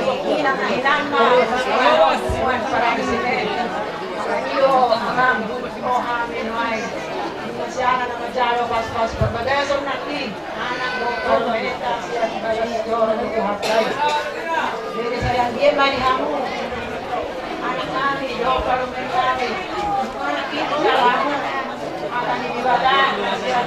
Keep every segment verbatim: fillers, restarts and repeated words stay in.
Inang na inang na, Tuhan para di sini. Iyo, Amang, roha menoai. Siana na manjalo pas-pas perbagason nanti. Anak dokter mereka siap balas joro di Tuhan. Jadi sayang dia mari hamu. Anak kami, dokter mereka. Anak itu salamu. Maka di Debata, siap.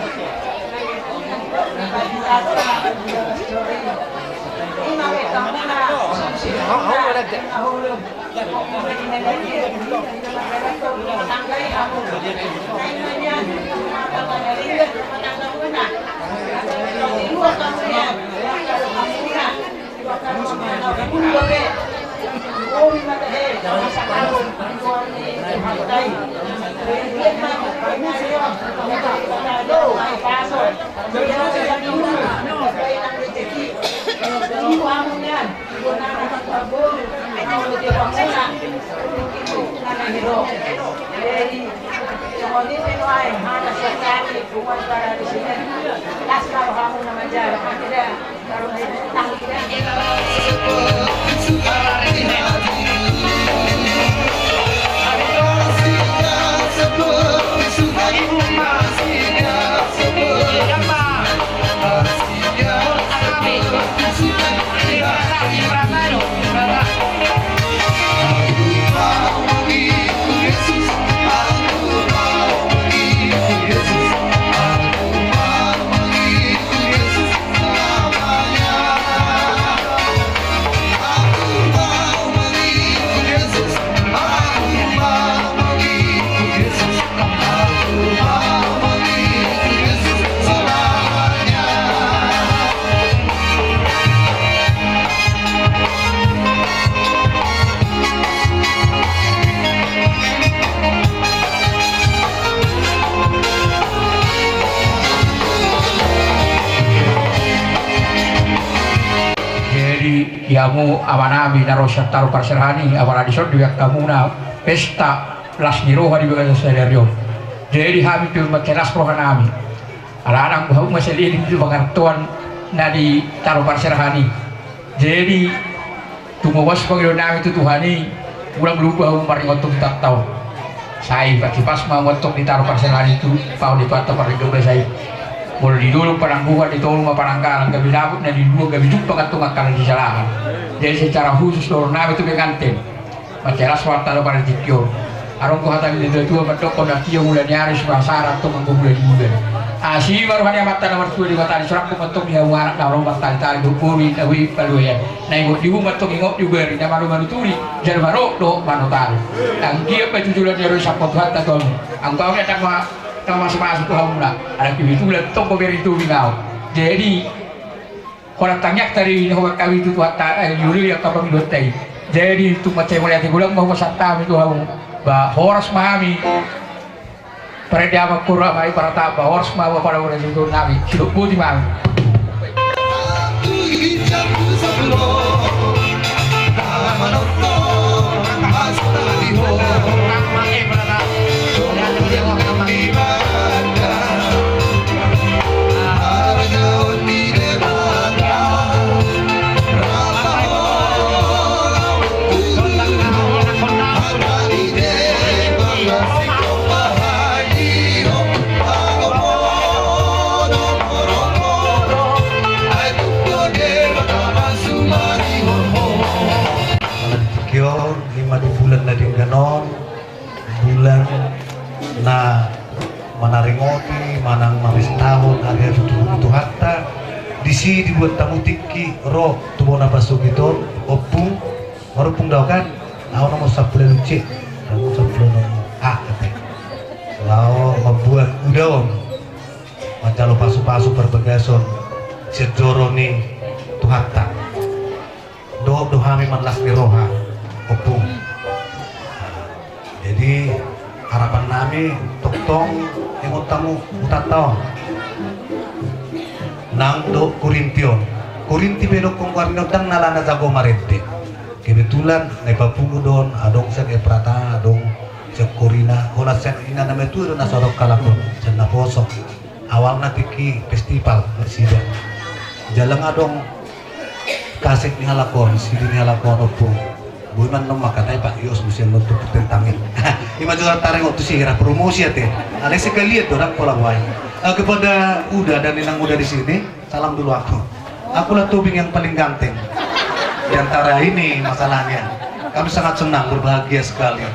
Jadi, di hamu amanami na ro sian Tano Parserahan i, apala dison dibaen hamuna pesta las ni roha di bagasan sadari on. Jadi hami pe mansai las rohanami. Ala nang boha ma salelengleleng tu pangarantoan na di Tano Parserahan i. Jadi tung mamuas pangidoannami tu Tuhan i, unang lupa hamu maringot tu Tuhanta on. Sai pacipas ma hamu antong di Tano Parserahan i tu pahon ni Tuhanta parlinggoman sai. Molo di dolok panangguhan, di tolu ma pananggalan, gabe dapot na niluluan, gabe jumpang antong angka na nisalahan. Jadi secara khusus dohononnami tu penganten, mansai las rohanta dohot partingkian on. Adong do hata ni natua-tua mandokkon, na tia mula ni ari, suka sara antong anggo mula ni bulan. Asi ma roha ni Amanta na martua Debata, disorangkon ma antong di hamu anak na ro martali-tali dohot boru na boi paluaean. Na ingot di uma antong ingot di ugari, na malo manuturi jala manot dohot manotari. Anggiat ma tu joloan ni ari on disampu Tuhanta tu hamu. Anggo ahu na ndang ma, ndang mamasu-masu tu hamuna. Alai kebetulan antong pemerintu binau. Jadi holan tangiangta do i na hubaen hami tu Tuhanta, eh, jolo i angka pangidoanta i. Jadi tung mansai mauliate godang ma hupasahat hami tu hamu. Ba horas ma hami. Parende amang, hurang ma i paratapan, ba horas ma, ba pala horas i tu nami. Sidok boti ma hami. Tingki on, ima di bulan na denggan on, bulan na manaringoti manang mamestahon ari hatutubu ni Tuhanta. Disi dibuat hamu tingki ro tu bona pasogit on, ompung, marompung do ahu kan? Ahu nomor sampulu ualu C, nomor sampulu A ate. Laho mambuat uda on manjalo pasu-pasu parbagason sian joro ni Tuhanta. Dohot do hami marlas ni roha, ompung. Jadi harapannami tongtong ingot hamu hutanta on. Nang dohot Korinti on. Korinti pe dohonon goarna on, ndang na ala na jago marende. Kebetulan na i papungu do on, adong sian Eprata, adong sian Korina, holan sian ina na matua do na so adong halak on, sian naposo. Awalna tingki festival nasida. Jala nga adong Kasek ni halak on, sidi ni halak on, opo. Boi ma annon mangkatai Pak Yos, muse annon tu tentang i. Ima jo taringot tu si hira promosi ate. Alai sekalian do, ndang pola boi. Eh, kepada Uda dan Inang Uda di sini, salam dulu aku. Akulah Tobing yang paling ganteng di antara ini masalahnya. Kami sangat senang, berbahagia sekali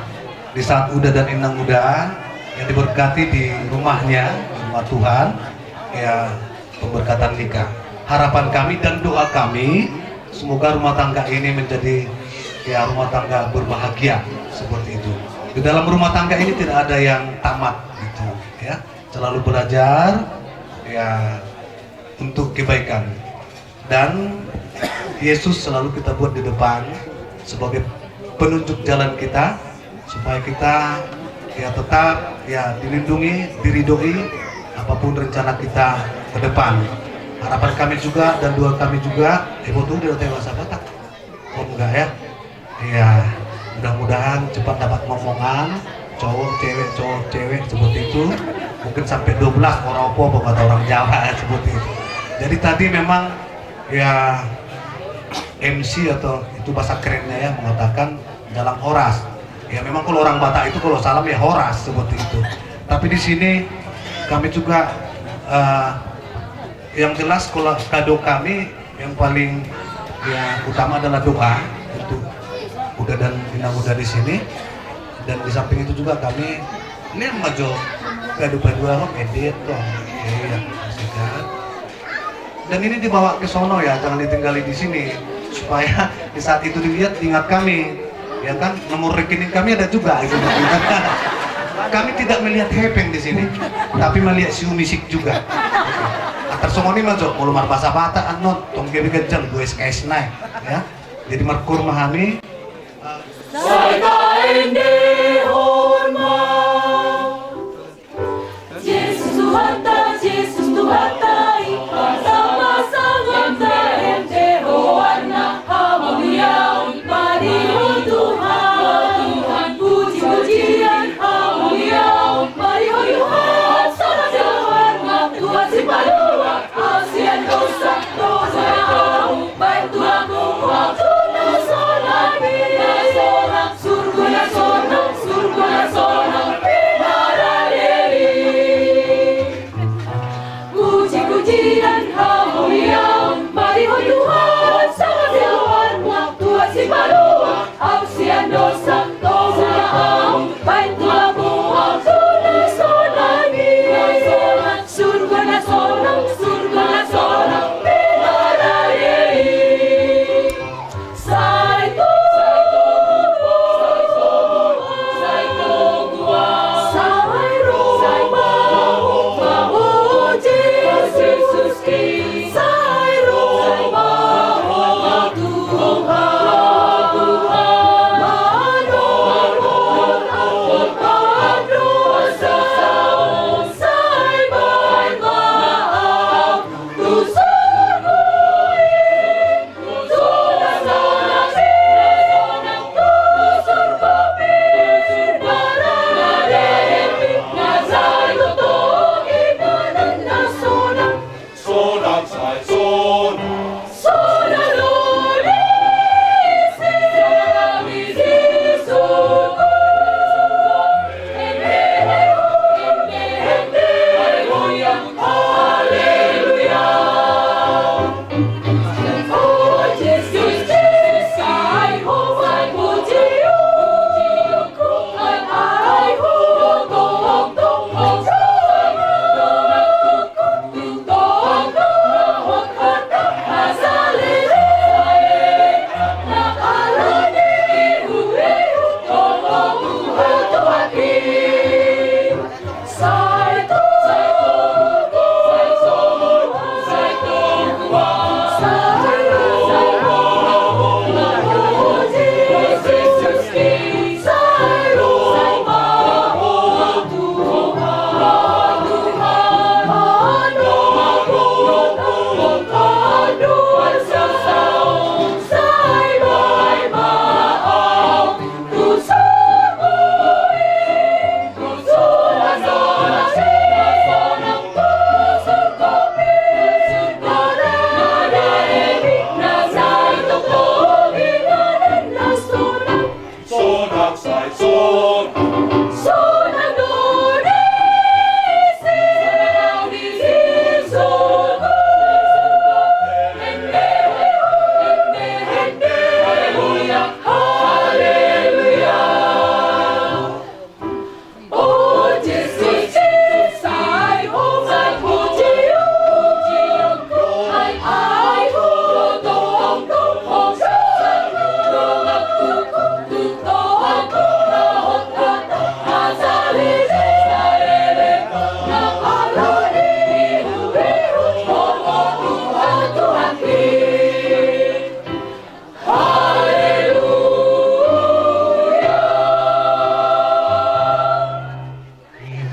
di saat Uda dan Inang Uda yang diberkati di rumahnya, di rumah Tuhan, ya, pemberkatan nikah. Harapan kami dan doa kami, semoga rumah tangga ini menjadi, ya, rumah tangga berbahagia seperti itu. Di dalam rumah tangga ini tidak ada yang tamat gitu, ya. Selalu belajar, ya, untuk kebaikan. Dan Yesus selalu kita buat di depan sebagai penunjuk jalan kita, supaya kita, ya, tetap, ya, dilindungi, diridoi apapun rencana kita ke depan. Harapan kami juga dan doa kami juga, eh, betul dia bahasa Batak. Oh, enggak ya? Iya, mudah-mudahan cepat dapat momongan, cowok, cewek, cowok, cewek, seperti itu. Mungkin sampai dua belas, ora opo-opo, kata orang Jawa, seperti itu. Jadi tadi memang, ya, M C atau itu bahasa kerennya ya, mengatakan dalam horas. Ya, memang kalau orang Batak itu kalau salam ya horas, seperti itu. Tapi di sini kami juga, eh, yang jelas kalau kado kami yang paling, ya, utama adalah doa untuk Uda dan Inang Uda di sini. Dan di samping itu juga kami, ini ma jo, kado paduahon, edit dong. Iya, sikat. Dan ini dibawa ke sono ya, jangan ditinggali di sini. Supaya di saat itu dilihat, diingat kami. Ya kan, nomor rekening kami ada juga itu. Kami tidak melihat hepeng di sini, tapi melihat siu misik juga. Antar songon i ma jo, molo marbahasa Batak annon, tong gabe ganjang dua S K S nai, ya. Jadi markoor ma hami. Sai taendehon ma. Jesus Tuhanta, Jesus Tuhanta i, pasangaphasangap taendehon ma. Hamanuiaon ma di Ho Tuhan, pujipujian hamanuiaon ma di Ho Tuhan, pasangaphasangap Tuhan Sipalua, sian dosa, dosa, baen Tuhan, Tuhan, Tuhan, surgo na sonang.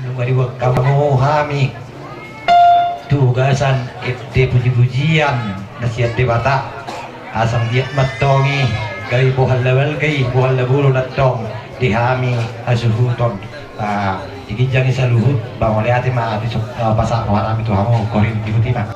Nunga dibuat hamu hami tu bagasan ende pujipujian na sian Debata, asa anggiat ma antong i gabe bohal na balga i, bohal na bolon antong di hami hasuhuton. Ah, di ginjang i saluhut, ba mauliate ma di so-, ah, pasahat roha nami tu hamu, korin di buti ma.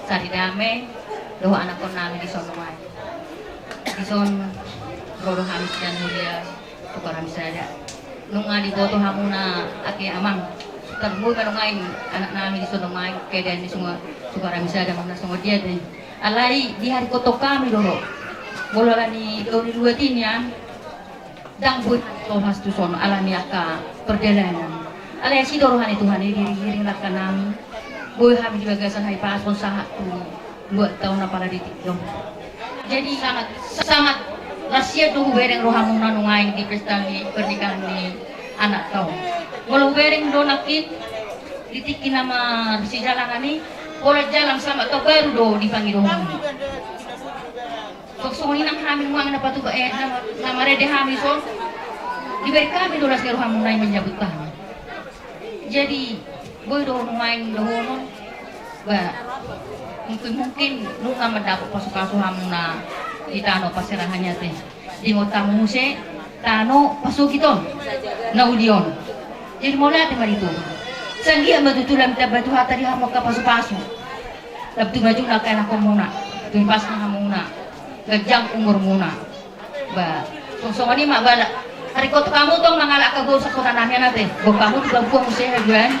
Saridame dohot anakkon nami dison nuaeng. Dison ro do hami sian huria Sukaramisada. Nunga diboto hamuna ate amang. Tarlumobi ma nuaeng anak nami dison nuaeng keadaan ni Sukaramisada manang songon dia do i. Alai diharingkothon hami do ro. Molo ala ni dao ni luat i nian, ndang boi tolhas tuson ala ni angka pardalanan. Alai asi do roha ni Tuhan i, diiring-iring langka nami. Boi hami di bagasan hahipason sahat tu luat taon na pala di tingki on. Jadi sangat, sangat las ia do hubereng rohamuna nuaeng di pesta ni pernikahan ni anakta on. Molo hubereng do nangkin di tingki na marsijalangan i, pola jalang sama taon baru do dipangido hami. Songon i nang hami nuaeng na patupa, eh, na, na marende hami son. Dibereng hami do las ni rohamuna i manyambut hami. Jadi boi do nuaeng dohonon. Ba mungkin, mungkin nunga mandapot pasupasu hamuna di tano parserahan i ate. Diingot hamu muse tano pasogit on na uli on. Jadi mauliate ma di Tuhan. Sai anggiat ma tutu lam tamba Tuhanta di hamu angka pasupasu. Lam tu majumuna angka anakkonmuna, tumpasna hamuna, ganjang umurmuna. Ba songon i ma bala. Haringkothon hamu tong mangalap angka gol sangkotan nami ate. Gol hamu tu bambu muse haduan.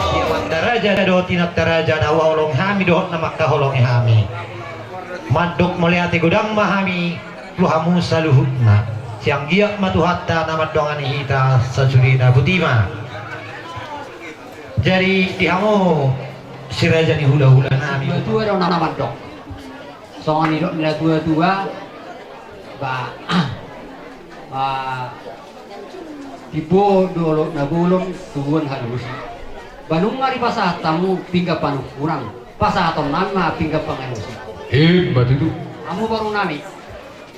Ia mandaraja dohot inanta raja na huhaholongi hami dohot na mangkaholongi hami. Mandok mauliate godang ma hami tu hamu saluhutna. Sai anggiat ma Tuhanta na mandongani hita sasudena, boti ma. Jadi di hamu si raja ni hulahula nami. Natua-tua do na mandok. Songon nidok ni natua-tua, ba, ba, timbo dolok na bolon tubuan halusi. Ba nunga dipasahat hamu pinggan panungkunan, pasahaton nami ma pinggan pangalusi. Emma tutu. Hamu boru nami.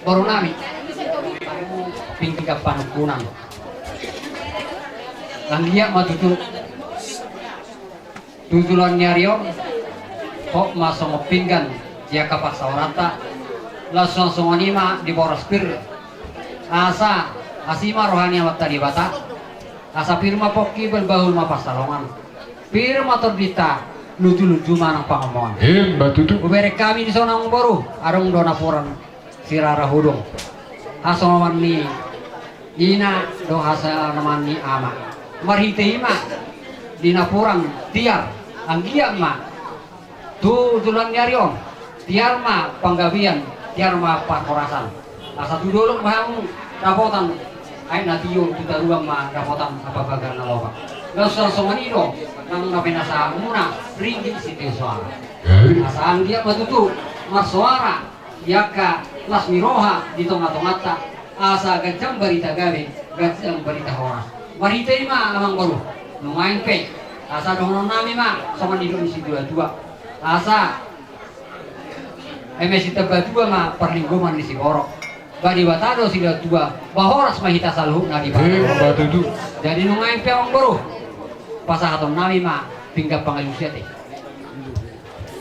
Boru nami. Pinggan panungkunan. Anggiat ma tutu tu joloan ni ari on, hot ma songon pinggan di angka parsaoranta, laos songon i ma di boras pir. Asa asi ma roha ni Amanta Debata, asa pir ma pongki, bahulbahul ma pansalongan, pir ma tondinta, lujulujul ma nang pangomoan. Emma tutu. Hubereng hami dison amangboru, adong do napuran sirara hudung, hasonangan ni ina dohot hasonangan ni ama. Marhite i ma di napuran tiar, anggiat ma tu joloan ni ari on tiar ma panggabean, tiar ma parhorasan. Asa tu dolok ma hamu dapotan aek na tio, tu toruan ma dapotan ampapaga na loba. Laos songon i do nang na pinasahatmuna ringgit sitio soara. Asa anggiat ma tutu marsoara di angka las ni roha di tongatonganta, asa ganjang barita gabe, ganjang barita horas. Marhite i ma amangboru, nuaeng pe asa dohonon nami ma songon nidok ni situatua, asa eme sitamba tua ma parlinggoman ni siborok, ba Debata do silehon tua, ba horas ma hita saluhutna di. Emma tutu. Jadi nuaeng pe amangboru, pasahaton nami ma pinggan pangalusi ate.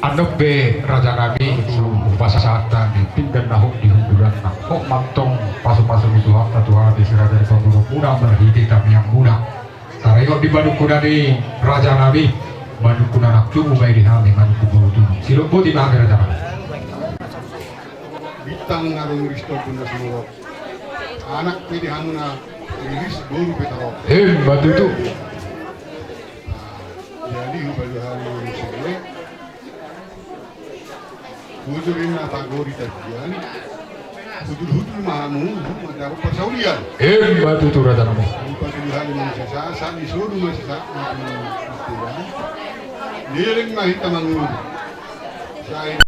Andon pe raja nami, hupasahat hami pinggan na hot di hundulanna, hot ma antong pasupasu ni Tuhanta tu hami si raja ni pamoruonmuna marhite tangiangmuna. Taringot di panungkunan ni raja nami, manungkun anak tubu ma i di hami, manungkun boru tubu. Silop boti ma hami raja nami. Bintang na rumiris, tombun na sumorop, anak pe di hamu na riris, boru pe torop. Emma tutu. Jadi hupaluhali muse. Hujur inna pagori tagian. Hujur-hujur ma hamu mandapot parsaulian. Emma tutu raja nami. Hupaluhali muse sa, sa di sodu ma sa, sa. Leleng ma hita mangolu. Sai